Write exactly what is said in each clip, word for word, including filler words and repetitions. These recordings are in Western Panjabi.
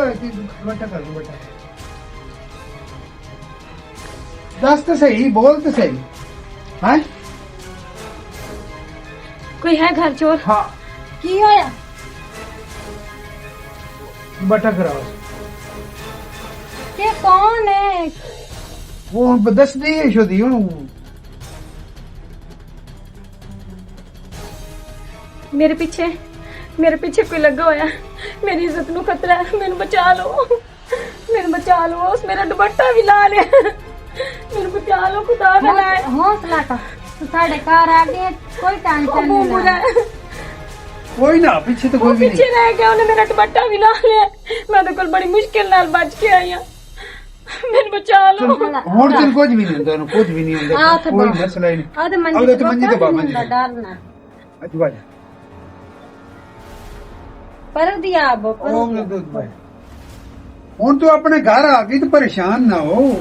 بیٹا کر لو بیٹا۔ دس تو صحیح، بول تو صحیح۔ ہاں؟ کوئی ہے گھر چور؟ ہاں۔ کی ہویا؟ بیٹا کراؤ۔ یہ کون ہے؟ وہ دس دی ہے شدی ہوں۔ میرے پیچھے، میرے پیچھے کوئی لگا ہویا۔ میری عزت نو خطرہ ہے، مینوں بچا لو۔ مینوں بچا لو، اس میرا دوپٹہ بھی لا لیا۔ مینوں بچا لو، خدا کا نام ہے۔ حوصلہ کر، تو ساڈے گھر آ گئے، کوئی ٹینشن نہیں۔ کوئی نہ، پیچھے تو کوئی بھی نہیں۔ پیچھے رہ گیا، انہیں میرا دوپٹہ بھی لا لیا۔ میں تو کل بڑی مشکل نال بچ کے آئی ہاں۔ مینوں بچا لو۔ ہن تین کچھ بھی نہیں ہوندا، کچھ بھی نہیں ہوندا، کوئی مسئلہ ہی نہیں۔ آ تے منجی تے باہر، منجی تے۔ ڈر نہ۔ اچھا بھائی۔ پر دیا آپ، پر او دیا۔ میں دودھ بھائی۔ ہن تو اپنے گھر آ گئی تو پریشان نہ ہو۔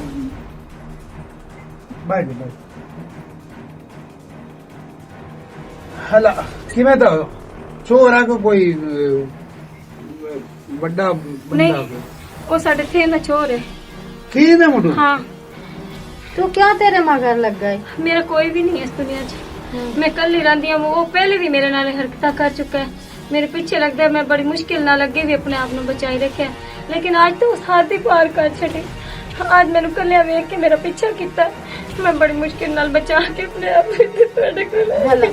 بھائی جی، بھائی۔ ہلا، کیویں دا؟ چور آ کو کوئی، اے، وڈا بندہ نہیں، کوئی؟ وہ ساڈے تھے نا چور ہے۔ تھے نا مڈو؟ ہاں۔ تو کیا تیرے مگر لگ گئے؟ میرا کوئی بھی نہیں ہے اس دنیا 'ਚ۔ میں کل ہی رہندی ہوں، وہ پہلے بھی میرے نال حرکتاں کر چکا ہے۔ میرے پیچھے لگدا ہے، میں بڑی مشکل نال اگے بھی اپنے آپ نوں بچائی رکھیا، لیکن آج تو اس حد ہی پار کر چھڈی۔ آج مینوں کلیا ویکھ کے میرا پیچھا کیتا، میں بڑی مشکل نال بچا کے اپنے آپ نوں تہاڈے کول آئی۔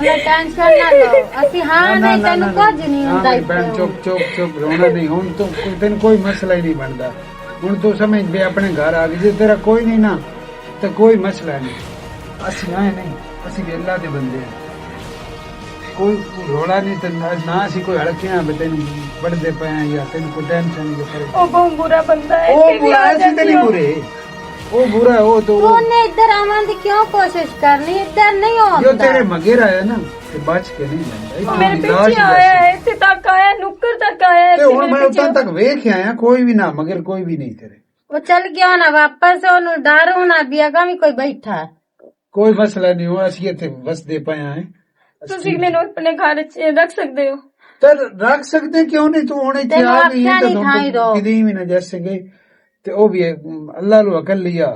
ہلا، ٹینشن نہ لو، اسی ہاں نہ، نہیں، نہ، تینوں نہ، کچھ نہیں نہ، ہوندا میری بہن، چپ، چپ، چپ، رونا نہیں۔ ہن تو تینوں کوئی مسئلہ ہی نہیں بندا۔ ہن تو سمجھ بے اپنے گھر آ گئی، جے تیرا کوئی نہیں نا، تے کوئی مسئلہ نہیں۔ اسی آئے نہیں، اسی بھی اللہ دے بندے ہیں۔ کوئی رولا نہیں، تے نہ، نہ اسی کوئی ہڑکیاں بے تینوں بڑھدے پے ہیں یا تینوں کوئی ٹینشن نہیں، جو کرے۔ او بہت برا بندہ ہے، او برا ہے، اسی تے نہیں برے۔ او برا ہے، او تو تو نے ادھر آون دی کیوں کوشش کرنی؟ ادھر نہیں جو آوندا۔ تیرے مگر آیا نا، تے بچ کے نہیں جاندا۔ او میرے پیچھے آیا ہے، اتھے تک آیا، نکر تک آیا ہے، تے ہن میں اتھاں تک ویکھ آیا، کوئی بھی نہ، مگر کوئی بھی نہیں تیرے۔ وہ چل گیا ہونا واپس، اونوں ڈر ہونا بھی اگاں بھی کوئی بیٹھا ہے۔ کوئی مسئلہ نہیں ہو، اسی اتھے وسدے پئے ہیں۔ تسی مینوں اپنے گھر وچ رکھ سکدے ہو؟ تے رکھ سکدے، کیوں نہیں؟ تو ہن اتھے آ گئی ہے، تے ہن تو کدی بھی نہ جاسے گئی۔ تے او بھی اللہ نو عقل لیا،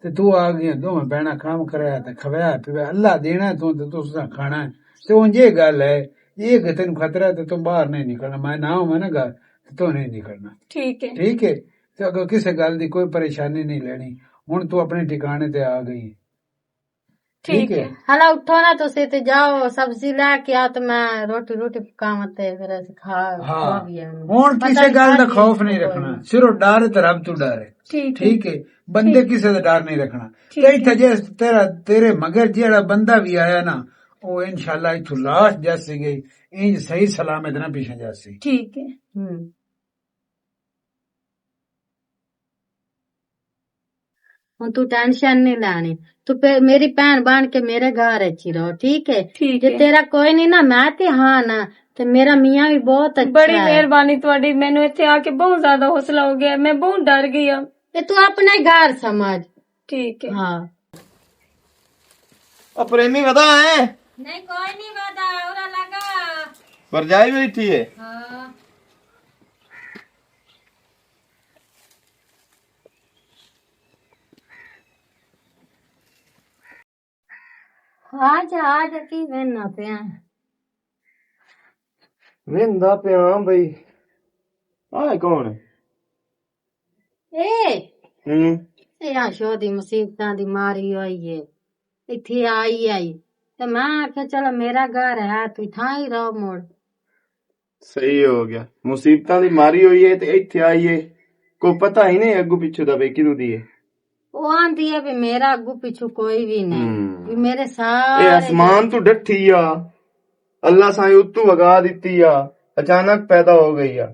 تے تو آ گئی، دوواں بہناں کام کرایا تے کھوایا پیا، اللہ دینا ہے، تو تے تساں کھانا ہے۔ تے ہن یہ گل ہے، یہ کہ تینوں خطرہ ہے تے تو باہر نہیں نکلنا، میں نہ ہوواں نا گھر تے تو نہیں نکلنا۔ ٹھیک ہے۔ ٹھیک ہے؟ تے اگر کسے گل دی کوئی پریشانی نہیں لینی، ہن تو اپنے ٹھکانے تے آ گئی۔ ٹھیک ہے۔ ہلا اٹھو نا، تسی تے جاؤ، سبزی لے کے آ تے میں روٹی، روٹی پکاواں تے پھر اسی کھا، ہاں۔ کھا بھی آواں۔ ہن کسے گل دا خوف نہیں رکھنا، صرف ڈر تے رب تو ڈر ہے۔ ٹھیک ہے۔ ٹھیک ہے؟ بندے کسے دا ڈر نہیں رکھنا۔ تے اتھے جے تیرا، تیرے مگر جیڑا بندہ بھی آیا نا، او انشاءاللہ اتھوں لاش جاسی گئی، انج صحیح سلامت نہ پیچھے جاسی۔ ٹھیک ہے۔ ہوں۔ ہن تو ٹینشن نہیں لینی۔ تو پہ-، میری بہن بن کے میرے گھر اچھی رہو، ٹھیک ہے؟ ٹھیک جے ہے۔ تیرا کوئی نہیں نا، میں تے ہاں نا، تے میرا میاں بھی بہت اچھا بڑی ہے۔ مہربانی تہاڈی، مینوں اتھے آ کے بہت زیادہ حوصلہ ہو گیا، میں بہت ڈر گئی ہاں۔ تے تو اپنا ہی گھر سمجھ۔ ٹھیک ہے۔ ہاں۔ او پریمی ودا ہے؟ نہیں، کوئی نہیں ودا، اورا لگا۔ پرجائی بیٹھی ہے؟ ہاں۔ آ جا، آ جا، کی وینا پیا؟ ویندا پیا بھائی۔ آ کون ہے؟ اے، ہوں۔ اے آ شو دی مصیبتاں دی ماری ہوئی ہے۔ اتھے آئی آئی۔ تے میں آکھیا، "چلو، میرا گھر ہے، تو اتھاں ہی رہو مڑ۔" صحیح ہو گیا۔ مصیبتاں دی ماری ہوئی ہے تے اتھے آئی ہے۔ کوئی پتہ ہی نہیں اگوں پچھوں دا بے کدوں دی ہے۔ او آندی ہے بھی میرا اگوں پچھوں کوئی بھی نہیں۔ ہوں۔ بھی میرے اے سارے آسمان تو ڈٹھی آ۔ اللہ سائیں اتو وگا دتی آ، اچانک پیدا ہو گئی آ۔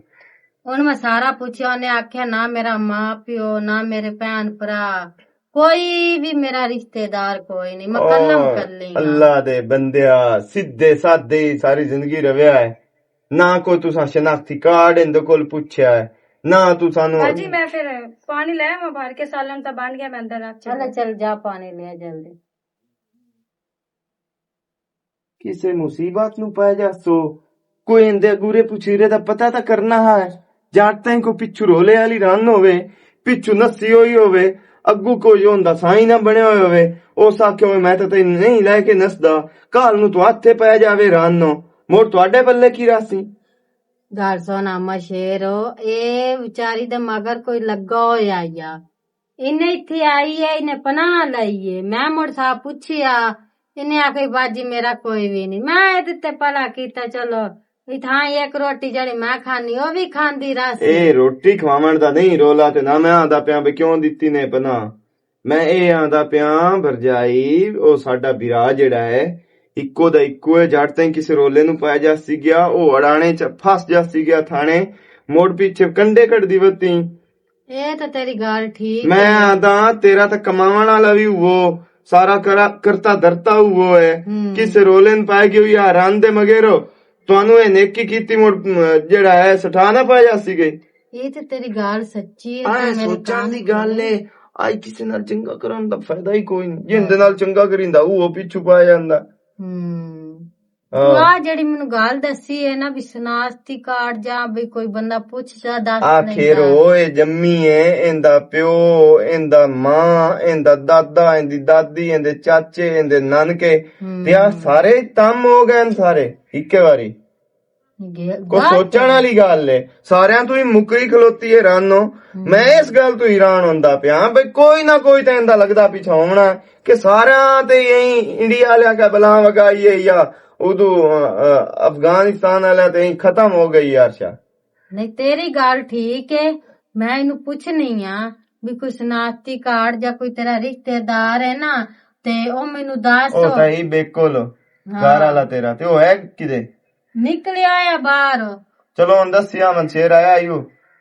ہن میں سارا پوچھیا، انہیں آکھیا، "نہ میرا ماں پیو، نہ میرے بھن بھرا، کوئی بھی میرا رشتہ دار کوئی نہیں، میں کلم کلی ہاں۔" اللہ دے بندیا، سیدھے سادے ہی ساری زندگی رویا ہے۔ نہ کوئی تساں شناختی کارڈ اندے کول پوچھیا ہے، نہ تساں نوں۔ باجی، میں پھر پانی لے آواں بھر کے، سالن تاں بن گیا، میں اندر رکھ چلو، چل جا، پانی لے آ جلدی۔ کسے مصیبت نوں پے جاسو، کوئی اندے گورے پچھیرے دا پتہ تاں کرنا ہے۔ جٹ تائیں کوئی پچھو رولے والی رن ہووے، پچھو نسی ہوئی ہووے، اگو کوئی ہوندا سائیں نہ بنیا ہویا ہووے، اس آکھیا ہووے میں تے تینوں نہیں لے کے نسدا، کال نوں تو ہتھے پے جاوے رن نو، مڑ تواڈے پلے کی راسی؟ گل سن اما شیر، اے وچاری دے مگر کوئی لگا ہویا یا۔ انہیں اتھے آئی ہے، انہیں پناہ لائی ہے۔ میں مڑ سا پوچھیا، انہیں آکھیا باجی میرا کوئی بھی نہیں۔ میں اے تے پلا کیتا، چلو اتھاں ایک روٹی جڑی میں کھانی، او بھی کھاندی رہسی۔ اے روٹی کھواون دا نہیں رولا، تے نہ میں آندا پیاں بھی کیوں دتی نے پناہ۔ میں اے آندا پیاں بھرجائی، او ساڈا بھرا جڑا ہے، اکو دا اکو ہے، جٹ تائیں کسے رولے نوں پایا جاسی گیا، او اڑانے چ پھس جاسی گیا تھانے، مڑ پیچھے کنڈے کٹ دی وتی۔ اے تے تیری گل ٹھیک میں ہے۔ آندا تیرا تے کماون والا بھی وہ سارا کرا-، کرتا دھرتا وہ ہے۔ ہم۔ کسے رولے نوں پائے گیو یا رن دے مگیرو، تانوں اے نیکی کیتی مڑ، م، جڑا ہے سٹھا نہ پایا سی گئی۔ اے تے تیری گل سچی ہے، آئے تے میری سوچاں گل دی گل ہے۔ آئی کسے نال چنگا کرن دا فائدہ ہی کوئی نہیں۔ جن دے نال چنگا کریندا، او پیچھے پایا جاندا۔ ہم۔ ہاں۔ تو آ جڑی مینوں گل دسی ہے نا، بھی شناختی کارڈ جا بھی کوئی بندہ پوچھ جا، دس نہیں آخر جا۔ او اے جمی ہے، ایندا پیو، ایندا ماں، ایندا دادا، ایندی دادی، ایندے چاچے، ایندے نانکے، ہم۔ تے آ سارے تم ہو گئے نے سارے اکے واری۔ گے-، کو گل سوچن ہے۔ والی گل ہے۔ ساریاں تو ہی مکری کھلوتی ہے رانو۔ ہم۔ میں اس گل تو حیران ہوندا پیا بھئی کوئی نہ کوئی تے ایندا لگدا پیچھے ہونا کہ سارا تے یہی انڈیا والے کا بلا وگائی ہے یا ادو، آ، آ، افغانستان والا تے یہی ختم ہو گئی یار شاہ۔ نہیں، تیری گل ٹھیک ہے، میں اینوں پوچھنی آ بھی کوئی شناختی کارڈ یا کوئی تیرا رشتہ دار ہے نا، تے او مینوں دس۔ او تے ہی بالکل ہاں۔ گھر والا تیرا، تے او ہے کدے؟ نکلیا آیا باہر۔ چلو ہن دسیا من شیر آیا ایو۔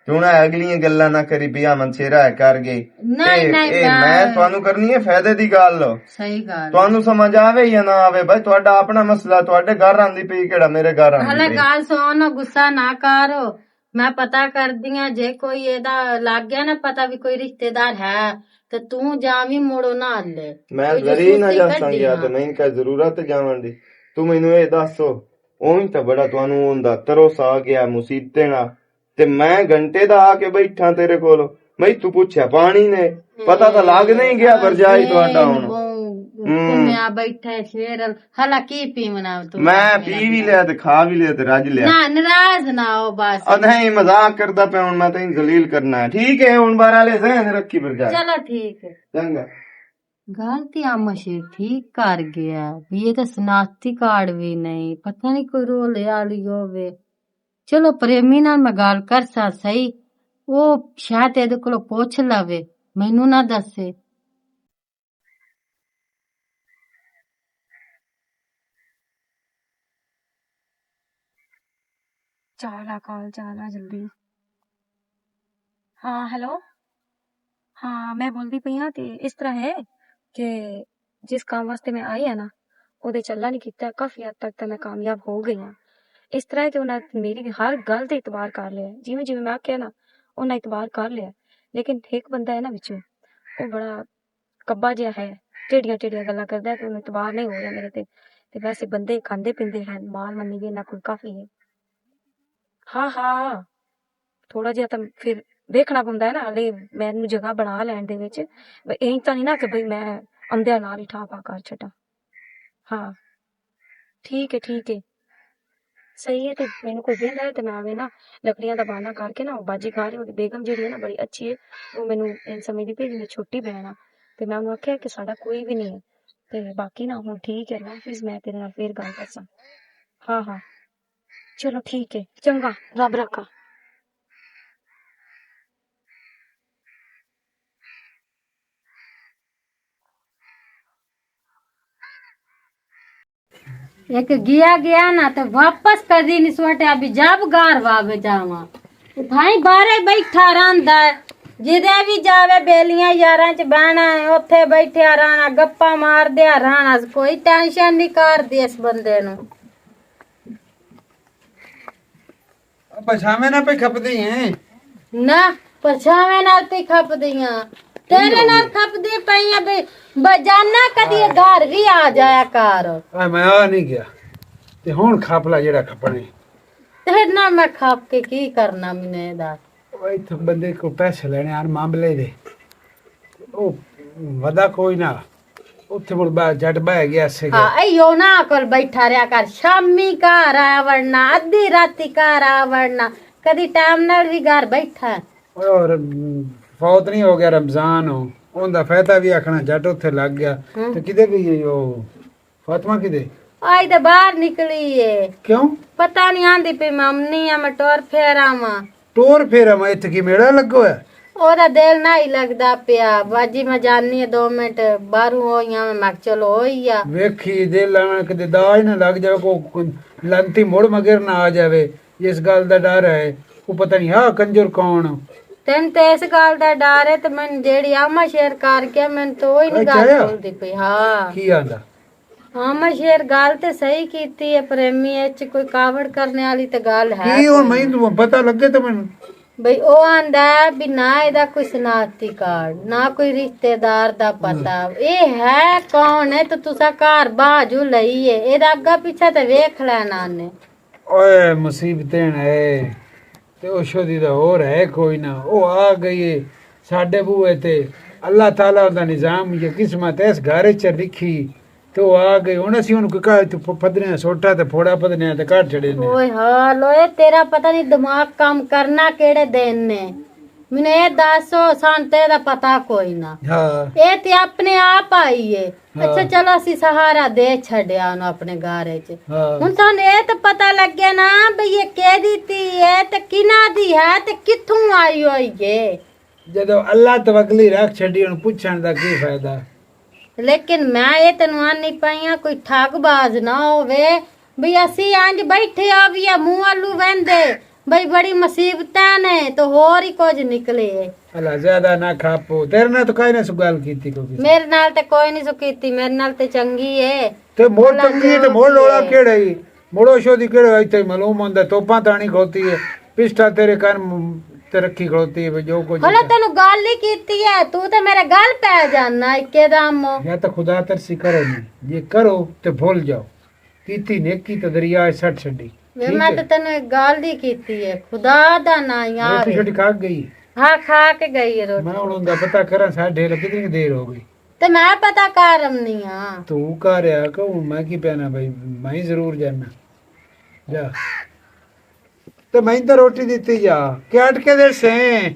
کیوں نہ اگلیاں گلاں نہ کری پیا من شیر آیا کر گئی۔ نہیں، اے، نہیں، اے، میں میں تانوں کرنی ہے فائدے دی گل۔ صحیح گل۔ تانوں سمجھ آوے یا نہ آوے، بھائی تہاڈا اپنا مسئلہ، تہاڈے گھر آندی پئی، کیڑا میرے گھر آندی ہلے پئی۔ گل سن، غصہ نہ کر۔ میں پتہ کردی آں، جے کوئی ایدا لگ گیا نا پتہ بھی کوئی رشتہ دار ہے، تے توں جاویں مڑو نہ ہلے۔ میں کوئی ذری نہ جاسوسی جاساں کڈی گیا تے ہاں۔ نہیں کر ضرورت جاون دی۔ تو مینوں اے دسو، اونج تے بڑا تانوں ہوندا ترس آ گیا مصیبتیں نال، تے میں گھنٹے دا آ کے بیٹھاں تیرے کول۔ میں تو پوچھیا پانی نے، پتا تاں لگ نہیں گیا، پر جائی تہاڈا ہن۔ ہوں۔ گھومیا بیٹھا ہے شیر، حالا کی پیونا تو میں پی بھی لیا تے کھا بھی لیا تے رج لیا۔ نہ، ناراض نہ ہو بس۔ او نہیں، مذاق کردا پیا ہن، میں تینوں ذلیل کرنا ہے۔ ٹھیک ہے، ہن بارہ لے ذہن رکھی پر جائے۔ چلو ٹھیک ہے۔ چنگا۔ گل تے آ مشیر ٹھیک کر گیا، بھی یہ تے شناختی کارڈ بھی نہیں، پتہ نہیں کوئی رولے والی ہووے۔ چلو پریمی نال میں گل کر سا سہی، او شاید ایدے کولوں پوچھ لوے، مینوں نہ دسے۔ چال آ کال، چال آ جلدی۔ ہاں، ہیلو۔ ہاں، میں بولدی پئی ہاں تے اس طرح ہے کہ جس کام واسطے میں آئی ہاں نا، او دے چلا نہیں کیتا، کافی حد تک تے میں کامیاب ہو گئی ہاں۔ اس طرح ہے کہ انہاں میری ہر گل تے اعتبار کر لیا، جویں جویں میں آکھیا نا، انہاں اعتبار کر لیا۔ لیکن ایک بندہ ہے نا وچوں، او بڑا کبا جہا ہے، ٹیڑیاں ٹیڑیاں گلاں کردا ہے تے انہاں اعتبار نہیں ہو رہا میرے تے۔ تے ویسے بندے کھاندے پیندے ہیں، مال منی بھی انہاں کول کافی ہے۔ ہاں، ہاں، تھوڑا جہا تاں پھر ویکھنا پوندا ہے نا، ہلے مینوں جگہ بنا لین دے وچ۔ بس اینج تاں نہیں نا کہ بھئی میں اندھیاں نال ہی ٹھاپا کر چھڈاں۔ ہاں، ٹھیک ہے، ٹھیک ہے۔ صحیح ہے، تے مینوں کوئی ویندا ہے تے میں آوے نا، لکڑیاں دا بہانہ کر کے نا، او باجی گھر ہے، اوہدی بیگم جیہڑی ہے نا، بڑی اچھی ہے، او مینوں این سمجھدی پئی جی میں چھوٹی بہن آ، تے میں انہوں آکھیا کہ ساڈا کوئی وی نہیں ہے، تے باقی نا ہن ٹھیک ہے، اللہ حافظ، میں تیرے نال فیر گل کرساں۔ ہاں، ہاں۔ چلو ٹھیک ہے، چنگا، رب رکھا۔ ایک گیا گیا نا تے واپس کدی نہیں سوٹیا، بھی جب گار واوے جاواں۔ اتھائیں بارے بیٹھا رہندا ہے، جدے بھی جاوے بیلیاں یاراں چ بہنا ہے، اوتھے بیٹھیا رہنا، گپاں مار دیا رہنا، کوئی ٹینشن نہیں کر دی اس بندے نو۔ پچھاویں نہ پئی کھپدی ہیں؟ نہ، پچھاویں نال تے کھپدی ہاں۔ تیرے نال کھپدی پئی ہاں بے، بجانا کدی گھر بھی آ جایا کر۔ اے میں آ نہیں گیا۔ تے ہن کھپ لا جیڑا کھپنے۔ تیرے نال میں کھپ کے کی کرنا منے دا؟ اتھوں بندے کو پیسے لینے آن معاملے دے۔ او ودا کوئی نہ۔ اتھے مڑ با-، جٹ بہ گیا سی۔ ہاں، اے یو نہ کول بیٹھا رہیا کر، شامی گھر آیا وڑنا، ادھی راتی گھر آیا وڑنا، کدی ٹائم نال بھی گھر بیٹھا ہے۔ اور، م، فوت نہیں ہو گیا رمضان ہو، اون دا فائدہ بھی آکھنا جٹ اتھے لگ گیا۔ ہوں۔ تے کدے گئی ہے او فاطمہ کدے؟ آئی تے باہر نکلی ہے۔ کیوں؟ پتہ نہیں، آندی پئی میں امنی آ، میں ٹور پھیر آواں۔ ٹور پھیر آواں، اتھے کی میڑا لگا ہویا؟ او دا دل نہ ہی لگدا پیا۔ باجی میں جانی ہے دو منٹ، باہروں ہوئی آ، میں مک چلو ہوئی آ۔ ویکھی دل آویں کدے داج نہ لگ جاوے، کو لنتی مڑ مگر نہ آ جاوے۔ اس گل دا ڈر ہے۔ او پتہ نہیں ہا کنجر کون۔ تین تے اس گل دا ڈر ہے تے میں جیڑی آما شیر کر کے میں تو ہی نہیں اچھا گل آیا۔ کھولدی پئی۔ ہاں۔ کی آندا؟ ہاں، میں شیر گل تے صحیح کیتی ہے، پریمی اچ کوئی کاوڑ کرنے والی تے گل ہے کی ہن کوئی میں نہیں۔ تمہیں پتہ لگے تے میں بھئی، او آندا ہے بھی نہ اے دا کوئی شناختی کارڈ، نہ کوئی رشتہ دار دا پتہ۔ اے ہے کون ہے تے تساں گھر باجو لئی ہے، اے دا اگا پیچھا تے ویکھ لینا نے۔ اوئے مصیبتیں ہے، تے او شودی دا ہور ہے کوئی نہ، او آ گئی ہے ساڈے بوئے تے۔ اللہ تعالیٰ دا نظام یا قسمت اس گھر چ لکھی۔ تے او آ گئے۔ ہن اسی انہوں کو کہا، تو پ-، پدنے سوٹا تے پھوڑا پدنے تے کاٹ چھڑے نے۔ اوئے ہال، اوئے تیرا پتہ نہیں دماغ کام کرنا کیڑے دن نے۔ مینوں اے دس، او سان تے دا پتہ کوئی نہ۔ ہاں۔ اے تے اپنے آپ آئی ہے۔ ہاں۔ اچھا چلو اسی سہارا دے چھڈیا انہوں اپنے گھر وچ۔ ہاں۔ ہن تانوں اے تے پتہ لگے نا بھئی اے کیدی تھی ہے تے کنا دی ہے تے کتھوں آئی ہوئی ہے۔ جدوں اللہ توکلی رکھ چھڈی، ہن پچھن دا کی فائدہ؟ لیکن میں اے تینوں آنی پئی آں، کوئی ٹھگ باز نہ ہووے، بھئی اسی انج بیٹھے آ وی آ منہ آلو ویندے، بھئی بڑی مصیبتاں نے، تو ہور ہی کچھ نکلے۔ اللہ زیادہ نہ کھاپو، تیرے نال تو کائے نہ سو گل کیتی کوئی کسی؟ میرے نال تے کوئی نہیں سو کیتی، میرے نال تے چنگی ہے۔ تے مور اللہ چنگی ہے تے جو مور بھی لوڑا ہے۔ کیڑا ہی؟ مڑو شودی کہڑے ہوئے اتھے معلوم ہوندا، توپاں تانی کھوتی ہے، پسٹل تیرے کن م-، تے رکھی کھلوتی ہے، جو کچھ بھلا اتھے۔ تینوں گل ہی کیتی ہے، تو تے میرے گل پے جانا اکے دم۔ یا تے خدا ترسی کرو نہیں، یہ کرو تے بھول جاؤ۔ کیتی نیکی تے دریا سٹ چھڈی۔ وے ٹھیک میں ہے؟ تے تینوں ایک گل ہی کیتی ہے، خدا دا نا یار۔ روٹی شوٹی کھا گئی؟ ہاں، کھا کے گئی ہے روٹی۔ میں ہن اوندا پتہ کراں، ساڈے لے کتنی دیر ہو گئی۔ تے میں پتہ کر آمنی ہاں۔ تو کر آ کہ ہن میں کی پینا بھائی، میں ہی ضرور جانا۔ جا۔ تے میں تے روٹی دتی جا، کہ اٹکے دے سیں،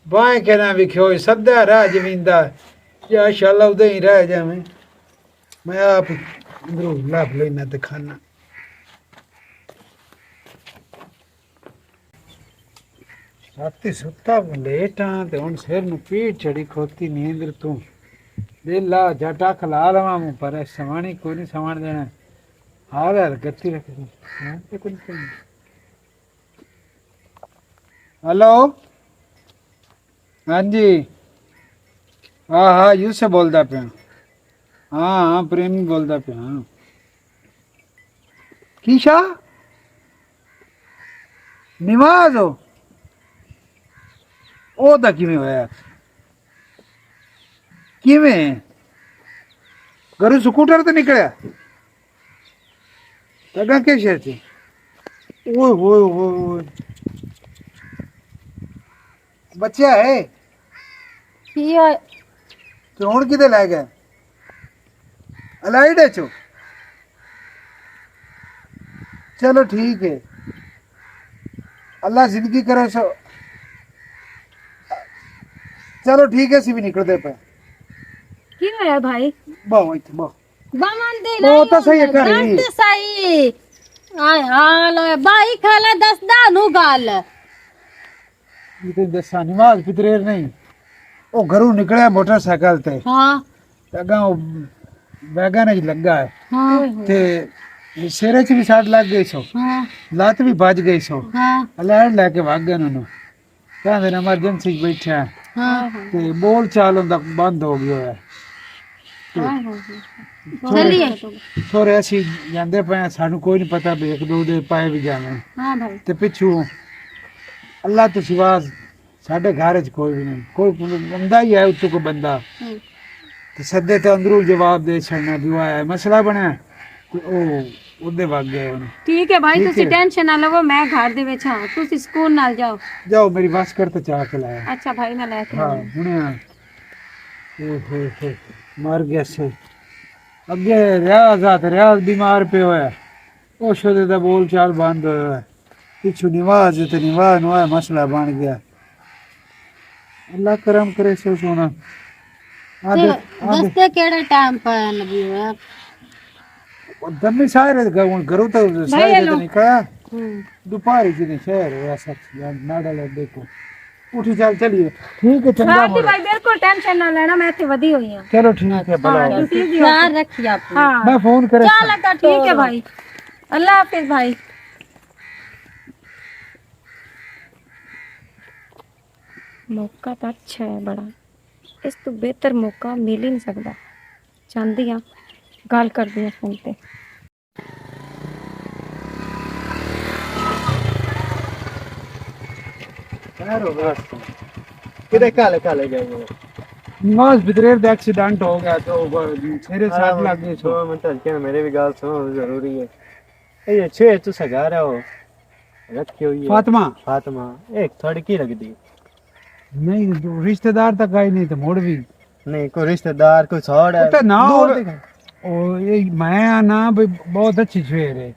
بائیں کہنا وکھیو، سدا راہ جویندا۔ یا شالا ادے ہی رہ جاویں۔ میں آپ اندروں لب لینا تے کھانا۔ راتی ستا لیٹ ہاں تے ہن سر نوں پیڑ چڑھی کھوتی نیندر توں۔ دل لا جٹ اکھ لا لواں موں، پر سواݨی کوئی نہیں سواݨ دینا۔ حال حال گتی رکھ دی۔ ہاں، تے کوئی نہیں۔ ہیلو۔ ہاں جی۔ ہاں، ہاں، یوسف بولدا پیا۔ ہاں، ہاں، پریمی بولدا پیا۔ ہاں۔ کی شاہ؟ نماز ہو؟ او دا کیویں ہویا؟ کیویں؟ گھروں سکوٹر تے نکلیا؟ تگاں کے شہر چ؟ اوئے ہوئے ہوئے ہوئے۔ بچیا ہے؟ کی ہوئے؟ تے ہن کدے لے گئے؟ الائیڈ ہے چو؟ چلو ٹھیک ہے، اللہ زندگی کرو سو۔ چلو ٹھیک ہے، اسی بھی نکلتے پے۔ کی ہویا بھائی؟ بہو اتھے بہو۔ بمن دے او نہیں تاں صحیح ہے، گھر ہی۔ ڈٹ صحیح۔ آئے حال ہوئے بھائی، کھالا دسدا نو گل۔ یہ تے دساں نماز پتریر نہیں۔ او گھروں نکلیا موٹر سائیکل تے۔ ہاں۔ تے اگاں او ویگن وچ لگا ہے۔ ہاں۔ تے سر وچ بھی سٹ لگ گئی سو۔ ہاں۔ لت بھی بج گئی سو۔ ہاں۔ الائیڈ لے کے بھگ گئے انہوں۔ کہندے نے ایمرجنسی وچ بیٹھا ہے۔ ہاں۔ تے بول چال ہوندا بند ہو گیا ہے۔ تے ہاں، ہاں، ہاں۔ تھوڑے، چلیے۔ تھوڑے اسی جاندے پئے ہیں، سانوں کوئی نہیں پتہ بھی ایک دو دے پائے بھی جانے۔ ہاں بھائی۔ تے پچھوں اللہ تو سوا ساڈے گھر وچ کوئی بھی نہیں، کوئی بندہ ہی ہے اتوں کوئی بندہ۔ ہوں۔ تے سدے تے اندروں جواب دے چھڑنا بھی وہ ہے، مسئلہ بنیا۔ تے او اوہدے وگ گئے ہن۔ ٹھیک ہے بھائی، ٹھیک تسی ہے۔ ٹینشن نہ لو، میں گھر دے وچ ہاں، تسی سکون نال جاؤ۔ جاؤ، میری بس کر تے چا کے لایا۔ اچھا بھائی، میں لے کے ہاں، آؤں۔ ہنے آ۔ اوہ، اوہ، اوہ، مر گیا سے۔ اگے ریاض آ تے ریاض بیمار پیا ہویا ہے۔ او شدے دا بول چال بند ہویا ہے۔ پچھو نواز تے نواز نواز مسئلہ بن گیا۔ اللہ کرم کرے سو سونا۔ آدھے، تے آدھے۔ دستے کیڑے ٹائم پہ نبی ہویا؟ دمی سارے گا، ہن کرو تو بھائی سارے ہیلو۔ تو نہیں کہا۔ ہوں۔ دوپہر جی نے شہر ہویا سچ، یار، ناڈا لے دیکھو۔ اٹھی چل چلیے۔ ٹھیک ہے، چنگا ہاں جی موڑا۔ بھائی، بالکل ٹینشن نہ لینا، میں اتھے ودی ہوئی ہاں۔ چلو ٹھیک ہے، بلا ہاں، ہو۔ تسی بھی خیال رکھیے اپنا۔ ہاں۔ میں فون کرے چل سا۔ اگا ٹھیک ہے ٹورو۔ بھائی۔ اللہ حافظ بھائی۔ موقع تو اچھا ہے بڑا، اس تو بہتر موقع مل ہی نہیں سکتا۔ چاہندی ہاں گل کردی ہاں فون تے۔ خیر ہو گیا۔ کدے کالے کالے جائے؟ نماز بدریر دا ایکسیڈنٹ ہو گیا تو سیرے سٹ لگ گئی سو۔ دو منٹ ہلکے نا، میرے بھی گال سنو، ضروری ہے۔ اے اچھے تو سگارا ہو۔ رکھی ہوئی ہے۔ فاطمہ۔ فاطمہ، ایک تھوڑی کی لگدی؟ نہیں، رشتہ دار تک آئی نہیں تو مڑ بھی۔ نہیں، کوئی رشتہ دار، کوئی سوڑ ہے۔ پتہ نہ ہو۔ دور دکھا۔ او، یہ میں آ نا بھئی، بہت اچھی شعر ہے۔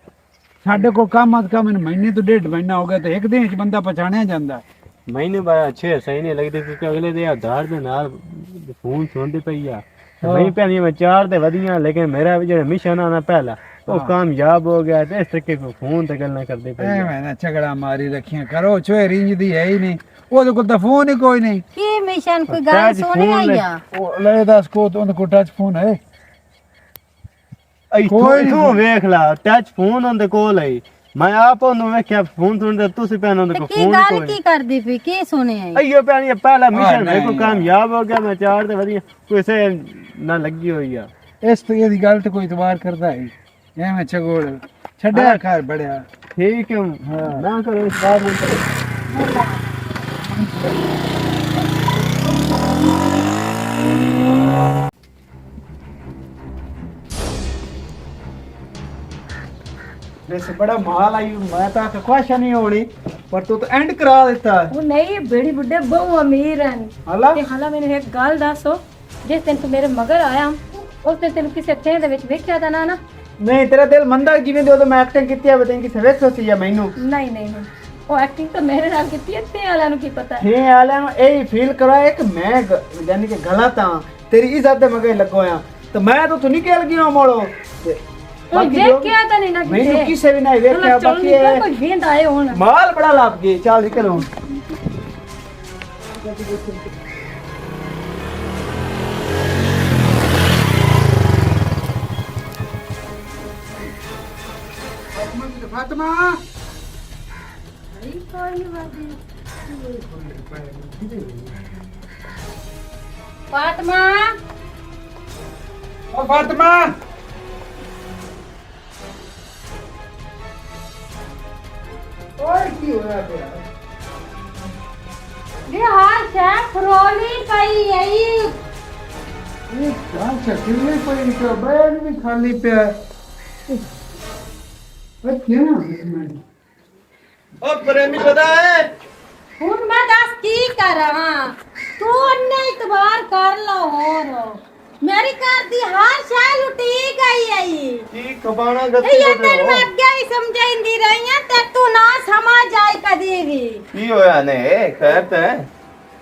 ساڈے کو کم از کم ان مہینے تو ڈیڑھ مہینہ ہو گیا، تو ایک دن وچ بندہ پہچانیا جاندا۔ مہینے بعد اچھے صحیح نہیں لگدے، کیونکہ اگلے دے آدھار دے نال فون سنتے پئی آ۔ ہاں۔ میں پہلی میں چار تے ودیاں، لیکن میرا بھی جڑا مشن آ نا پہلا، وہ ہاں۔ کامیاب ہو گیا، تے اس طریقے کو فون تے گلاں کردے پئی آ۔ ایویں نا جھگڑا ماری رکھیاں کرو، چوہے رینج دی ہے ہی نہیں۔ او دے کول تاں فون ہی کوئی نہیں۔ کی مشن کوئی گل ٹچ سنی فون آئی لے۔ آ؟ او لے دس کو تو اون دے کول ٹچ فون ہے؟ ایتھوں، کوئی ایتھوں نہیں۔ ویکھ لا، ٹچ فون اون دے کول ہے۔ میں آپ اون ویکھیا فون سن تے تسی پہن اون دے تے کول کی فون گل کوئی کی نہیں۔ کردی پئی، کی سنی آئی؟ ایو پہن یہ پہلا ہاں، مشن ہے، نہیں کوئی یار۔ کامیاب ہو گیا، میں چار تے ودی کوئی سے نہ لگی ہوئی آ۔ اس تو یہ دی گل تے کوئی اعتبار کردا ہے؟ ایویں چگول چھڈیا ہاں۔ گھر بڑیا۔ ٹھیک ہے۔ ہاں۔ نہ کرو اس بات میں۔ ویسے بڑا مال آئی، میں تاں آکھیا خواہشاں نہیں ہونی، پر تو تو اینڈ کرا دیتا۔ وہ نہیں، بڑی بڈھے بہو امیر ہیں۔ حالا؟ تے حالا مینوں ایک گل دسو، جس دن تو میرے مگر آیا، اس دن تینوں کسے تھے دے وچ ویکھیا تھا نہ، نہ؟ نہیں، تیرا دل مندا جویں دے، اودوں میں ایکٹنگ کیتی ہے، تینوں کسے ویکھیا سی یا مینوں؟ نہیں، نہیں، نہیں۔ وہ ایکٹنگ تو میرے نال کیتی ہے، تھے والوں نوں کی پتہ؟ تھے والوں نوں ایہی فیل کرا ہے کہ میں گ-، یعنی کہ غلط ہاں، تیری عزت دے مگر لگو ہاں۔ تے میں تو اتھوں نکل گیا موڑو۔ تے او باقی جو ویکھیا تاں نہیں نہ مینوں کسے۔ کسے وی نہ ویکھیا، چلو باقی نکل، اے کوئی ویندا اے ہن۔ مال بڑا لب گئے، چل نکل ہن۔ فاطمہ، فاطمہ۔ او فاطمہ۔ اور کی ہویا پیا؟ یہ ہر شے فرولی پئی ائی۔ یہ کیا شکل نہیں پئی، ان کا بیگ بھی خالی پیا۔ اے کیا ہے اس میں؟ او پریمی پتہ ہے؟ ہن میں دس کی کراں؟ تو انہیں اعتبار کر لو ہور۔ میری گھر دی ہر شے لٹی گئی ہے۔ کی کبانا گتی اے تے تینوں میں اگے ہی سمجھاندی رہی ہاں، تے تو نہ سمجھ آئی کدی وی۔ کی ہویا نے؟ خیر تے؟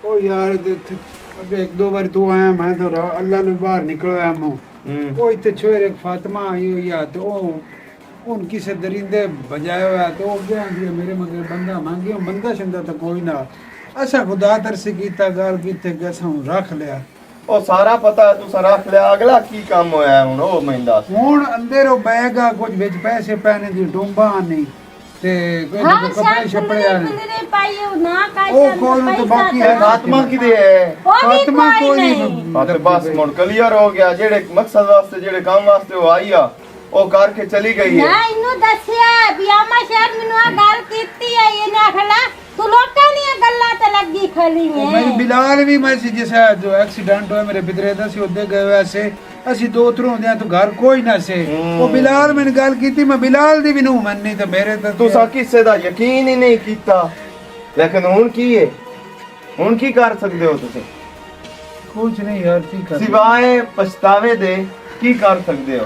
او یار، تے اتھے اگے ایک دو واری تو آیا، میں تو را-، اللہ نے باہر نکل آیا میں۔ ہوں۔ او اتھے چھوڑ ایک فاطمہ آئی ہوئی آ، تے او ہن کسے درندے بجایا ہویا تے او گیا آندی ہے، میرے مگر بندہ مانگے، ہن بندہ شندہ تاں کوئی نہ۔ اساں خدا ترسی کیتا، گل کیتے کہ اساں ہن رکھ لیا۔ او سارا پتہ ہے، تساں رکھ لیا، اگلا کی کم ہویا ہے ہن، او میں دس۔ ہن اندر او بیگ آ، کچھ وچ پیسے پے نے، دی ڈومبا نہیں، تے کوئی ہاں، کپڑے شاید شپڑے پندرہ آنے۔ پندرہ پائی ہو، نہ کائی او شاید کوئی نہ پیسہ باقی تے ہے۔ فاطمہ کدے ہے؟ او بھی فاطمہ کوئی کوئی نہیں۔ نہیں۔ ہاں، تے بس ہن کلیئر ہو گیا، جیڑے مقصد واسطے، جیڑے کام واسطے او آئی آ، او کر کے چلی گئی ہے۔ میں اینوں دسیا، بیاما شہر مینوں آ گل کیتی ہے، یہ نے آکھنا، تو لوکاں دیاں گلاں تے لگی خالی میں۔ میں بلال بھی، میں سی جس جو ایکسیڈنٹ ہویا میرے بدرے دا، سی ادے گئے ہوئے سے۔ اسی دو تروں دے تو گھر کوئی نہ سے۔ ہوں۔ وہ بلال میں نے گل کیتی، میں بلال دی بھی نو مننی تے میرے تے تساں کسے دا یقین ہی نہیں کیتا۔ لیکن ہن کی ہے؟ ہن کی کر سکدے ہو تساں؟ کچھ نہیں یار، کی کر سوائے پچھتاوے دے؟ کی کر سکدے ہو؟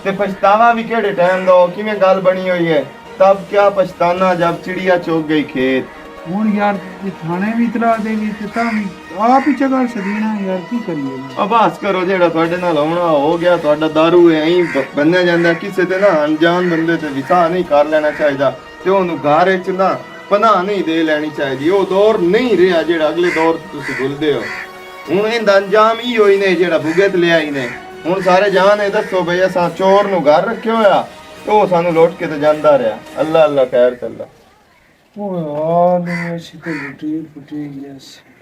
تے پچھتاوا بھی کہڑے ٹائم دا ہو؟ کیویں گل بنی ہوئی ہے؟ تب کیا پچھتانا جب چڑیا چوک گئی کھیت؟ ہن یار، تھانے بھی اطلاع دینی تے تاں بھی آپ ہی چگل سدینا یار، کی کریے؟ اباس کرو، جیڑا تہاڈے نال ہونا ہو گیا، تہاڈا دارو ہے، ایں ب-، بنیا جاندا ہے۔ کسے تے نہ انجان بندے تے وسا نہیں کر لینا چاہیدا، تے اونوں گھر وچ نہ پناہ نہیں دے لینی چاہیدی۔ او دور نہیں رہیا جیڑا اگلے دور تے تسی بھلدے ہو۔ ہن ایندا انجام ای ہوئی نے جیڑا بھگت لیا ہی نے۔ ہن سارے جان اے دسو بھئی، اساں چور نو گھر رکھیا ہویا، تے او سانو لٹ کے تے جاندا رہیا۔ اللہ اللہ خیر کلا۔ اوہ یار، میں اسی تے لٹی پٹی گیا سی۔